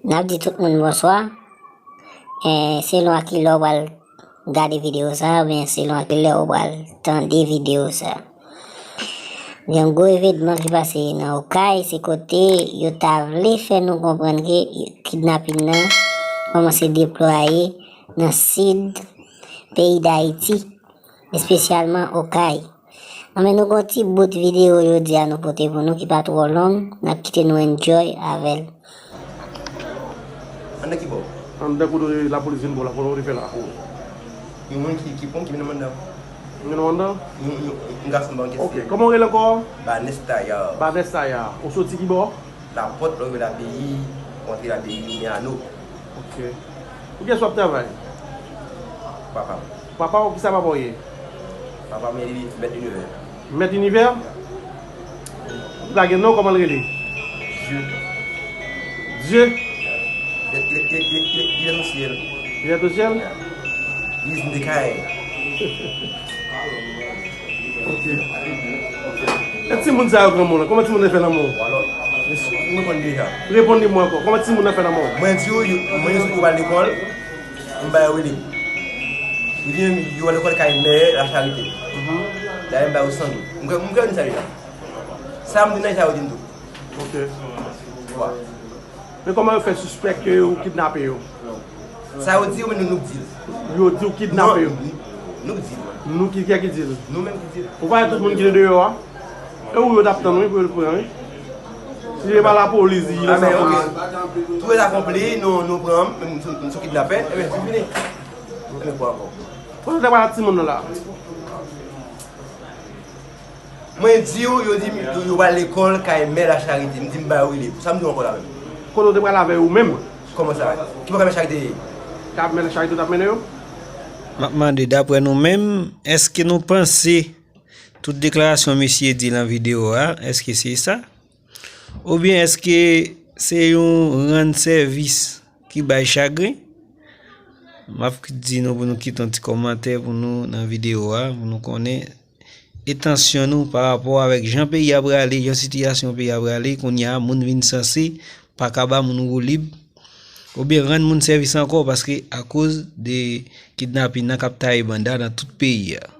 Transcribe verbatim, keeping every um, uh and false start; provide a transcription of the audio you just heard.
N ap di tout moun bonswa. E, selon a ki lè w pral gade videyo sa a, oubyen selon a ki lè w pral tande videyo sa a. Gen yon gwo evènman ki pase nan Okay, se kote yo ta vle fè nou konprann ke kidnapin nan kòmanse deplwaye nan sid peyi Dayiti, espesyalman Okay. Anben, nou gen yon ti bout videyo jodi a nou pote pou nou ki pa twò long, n ap kite nou enjoy avè l. Anndan ki bò? Anndan kote lapolis vin bò la, kote w te fè la? Yon moun ki, ki pran, ki mennen m anndan. Ki mennen w anndan? Yon, yon, yon gason ban kèsyè. Ok, kòman w rele ankò? Banès Taya. Banès Taya. Ou soti ki bò? Lapòt, lè w rive Lapeyi, w antre Lapeyi, ou men Ano. Ok. Pou kiyès w ap travay? Papa m. Papa w, kisa papa w ye? Papa m, li mèt inivè. Mèt inivè? Li pa gen non, kòman l rele? Dye. Dye? Li, li, li, li, li, li nan syèl. Li nan syèl? Li nan syèl? Ok. E timoun sa yo granmoun lan, kòman timoun nan fè nan men w? Alò, m reponn deja. Reponn li mwen ankò. Kòman timoun nan fè nan men w? Mwen di w, yo, mwen yo sot yo pral lekòl, m ba yo rele. M di yo pral lekòl kay mè Lacharite. Mhm. Dayè m ba yo san goud. M kwè, m kwè m di sa deja. Sa m di nan sa yo di m tou. Ok. Wa. Men kòman yo fè sispèk ke ou kidnape yo? Sa yo di yo, men nou, nou k di l. Yo di w kidnape yo? Non, nou, nou k di l. Nou ki, kiyès ki di l? Nou menm ki di l. Ou pa wè tout moun ki te deyò a? E ou yo t ap tann, wi, pou yo t pran, wi. Si se pa lapolis, di, ah, men, ok. Tout est accompli, nou, nou pran, nou, nou sou kidnapè, e ben, se fini. Nou pran ankò. Kote w te pral ak timoun nan la? Mwen di w, yo di m, yo, yo pral lekòl kay mè Lacharite. M di m ba yo rele. Sa m di w ankò la menm? Kote w te pral avè yo menm? Kòman sa? Ki bò kay mè Lacharite ye? Kay mè Lacharite w t ap mennen yo? M ap mande, daprè nou menm, èske nou panse tout deklarasyon misye di nan videyo a, èske se sa? Oubyen èske se yon rann sèvis ki bay chagren? M ap di nou pou nou kite yon ti kòmantè pou nou nan videyo a, pou nou konnen entansyon nou pa rapò avèk jan peyi a prale, jan sitiyasyon peyi a prale, kounye a moun vin sanse pa ka ba moun woulib, oubyen rann moun sèvis ankò, paske akoz de kidnapin nan k ap taye banda nan tout peyi a.